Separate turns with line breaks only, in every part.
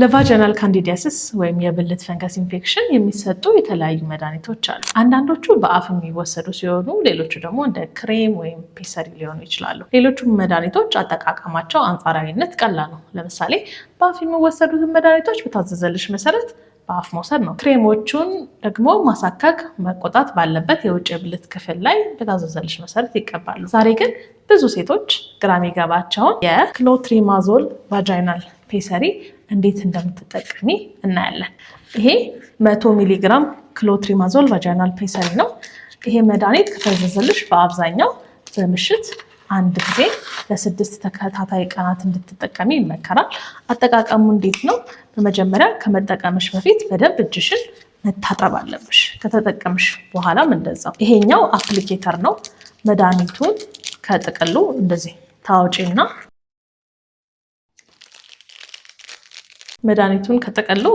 ለ vaginal candidiasis ወይም የብልት ፈንገስ ኢንፌክሽን የሚሰጡ የተለያዩ መድኃኒቶች አሉ። አንዳንዶቹ በአፍ የሚወሰዱ ሲሆኑ ሌሎቹ ደግሞ እንደ ክሬም ወይም pessary ሊሆኑ ይችላሉ። ሌሎቹ መድኃኒቶች አጠቃቀማቸው አንጻራዊነት ቀላል ነው። ለምሳሌ በአፍ የሚወሰዱትን መድኃኒቶች በታዘዘልሽ መሰረት በአፍ መውሰድ ነው። ክሬሞቹን ደግሞ ማሳከክ፣ መቆጣት ባለበት የውጭ የብልት ክፍል ላይ በታዘዘልሽ መሰረት ይቀባሉ። ዛሬ ግን ብዙ ሴቶች ግራ የሚገባቸውን የ clotrimazole vaginal pessary እንዴት እንደምትጠቀሚ እናያለን። ይሄ 100 ሚሊግራም clotrimazole vaginal pessary ነው። ይሄ መድኃኒት ከታዘዘልሽ በአብዛኛው በምሽት አንድ ጊዜ ለ6 ተከታታይ ቀናት እንድትጠቀሚ ይመከራል። አጠቃቀሙ እንዴት ነው? በመጀመሪያ ከመጠቀምሽ በፊት በደንብ እጅሽን መታጠብ አለብሽ። ከተጠቀምሽ በኋላም እንደዛው። ይሄኛው applicator ነው። መድኃኒቱን ከጥቅሉ እንደዚህ ታወጪና መድኃኒቱን ከጥቅሉ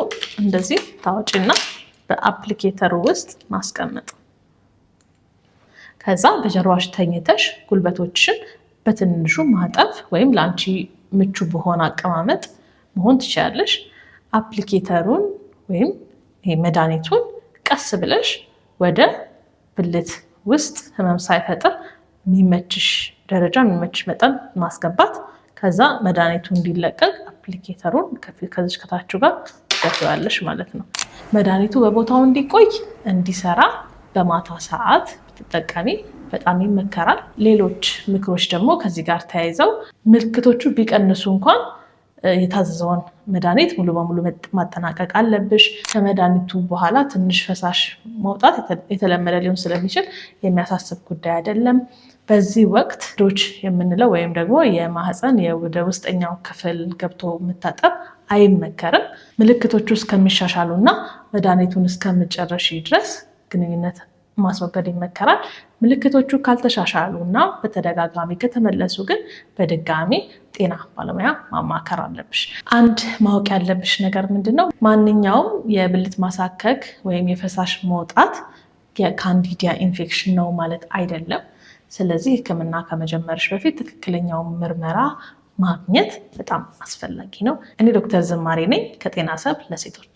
እንደዚህ ታወጪና በ applicator ኡ ውስጥ ማስቀመጥ። ከዛ በጀርባሽ ተኝተሽ ጉልበቶችሽን በትንሹ ማጠፍ ወይም ለአንቺ ምቹ በሆነ አቀማመጥ መሆን ትችያለሽ። applicator ኡን ወይም ይሄ መድኃኒቱን ቀስ ብለሽ ወደ ብልት ውስጥ ህመም ሳይፈጥር የሚመችሽ ደረጃ የሚመችሽ መጠን ማስገባት። ከዛ መድኃኒቱ እንዲለቀቅ applicator ኡን ከዚች ከታችሁ ጋር ትገፊዋለሽ ማለት ነው። መድኃኒቱ በቦታው እንዲቆይ እንዲሰራ በማታ ሰዓት ብትጠቀሚ በጣም ይመከራል። ሌሎች ምክሮች ደግሞ ከዚህ ጋር ተያይዘው ምልክቶቹ ቢቀንሱ እንኳን የታዘዘውን መድኃኒት ሙሉ በሙሉ ማጠናቀቅ አለብሽ። ከመድኃኒቱ በኋላ ትንሽ ፈሳሽ መውጣት የተለመደ ሊሆን ስለሚችል የሚያሳስብ ጉዳይ አይደለም። በዚህ ወቅት douche የምንለው ወይም ደግሞ የማህፀን ወደ ውስጠኛው ክፍል ገብቶ መታጠብ አይመከርም። ምልክቶቹ እስከሚሻሻሉ እና መድኃኒቱን እስከምጨረሺ ድረስ ግንኙነት ማስወገድ ይመከራል። ምልክቶቹ ካልተሻሻሉ እና በተደጋጋሚ ከተመለሱ ግን በድጋሚ ጤና ባለሙያ ማማከር አለብሽ። አንድ ማወቅ ያለብሽ ነገር ምንድን ነው? ማንኛውም የብልት ማሳከክ ወይም የፈሳሽ መውጣት የ candida infection ነው ማለት አይደለም። ስለዚህ ሕክምና ከመጀመርሽ በፊት ትክክለኛውን ምርመራ ማግኘት በጣም አስፈላጊ ነው። እኔ ዶክተር ዝማሬ ነኝ ከጤና ሰብ ለሴቶች።